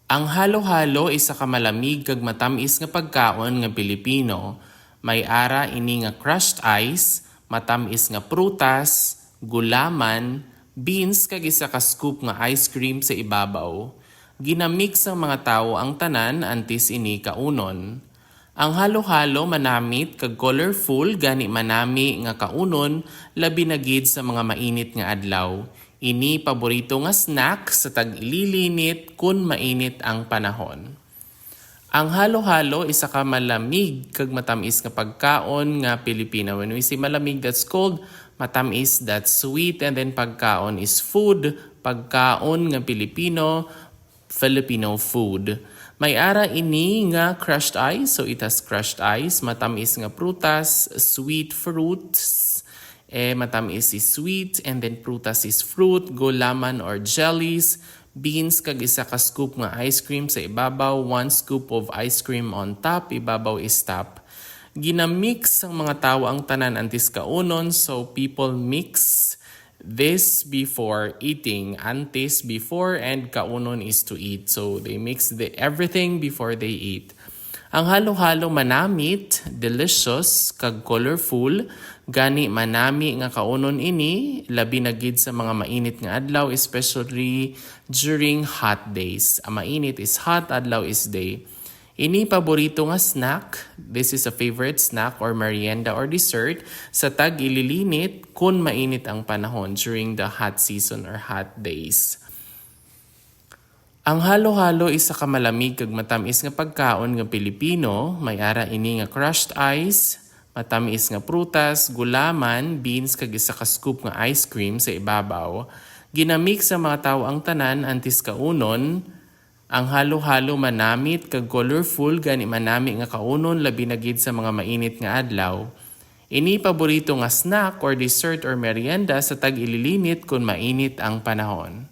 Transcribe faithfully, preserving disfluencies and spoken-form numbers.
Ang halo-halo isa ka malamig kag matam-is nga pagkaon nga Pilipino. May ara ini nga crushed ice, matam-is nga prutas, gulaman, beans kag isa ka scoop nga ice cream sa ibabaw. Ginamix sang mga tawo ang tanan antes ini kaunon. Ang halo-halo manamit kag colorful, gani manami nga kaunon, labi na gid sa mga mainit nga adlaw. Ini paborito nga snack sa tag-ililinit kun mainit ang panahon. Ang halo-halo isa ka malamig kag matam-is nga pagkaon nga Pilipino. When we say malamig, that's cold. Matam-is, that's sweet. And then pagkaon is food. Pagkaon nga Pilipino, Filipino food. May ara ini nga crushed ice, so it has crushed ice, matam-is nga prutas, sweet fruits, eh, matam-is is sweet, and then prutas is fruit, gulaman or jellies, beans, kag isa ka scoop nga ice cream sa ibabaw, one scoop of ice cream on top, ibabaw is top. Ginamix sang mga tawo ang tanan antes kaunon, so people mix this before eating. Antes, before, and kaunon is to eat. So they mix the everything before they eat. Ang halo-halo manamit, delicious, kag colorful. Gani manami nga kaunon ini, labi na gid sa mga mainit nga adlaw, especially during hot days. Ang mainit is hot, adlaw is day. Ini paborito nga snack. This is a favorite snack or merienda or dessert sa tag-ililinit kun mainit ang panahon during the hot season or hot days. Ang halo-halo isa ka malamig kag matamis nga pagkaon nga Pilipino. May ara ini nga crushed ice, matamis nga prutas, gulaman, beans, kag isa ka scoop nga ice cream sa ibabaw. Ginamix sa mga tawo ang tanan antes kaunon. Ang halo-halo manamit kag colorful, gani manami nga kaunon, labi na gid sa mga mainit nga adlaw. Ini paborito nga snack or dessert or merienda sa tag-ililinit kun mainit ang panahon.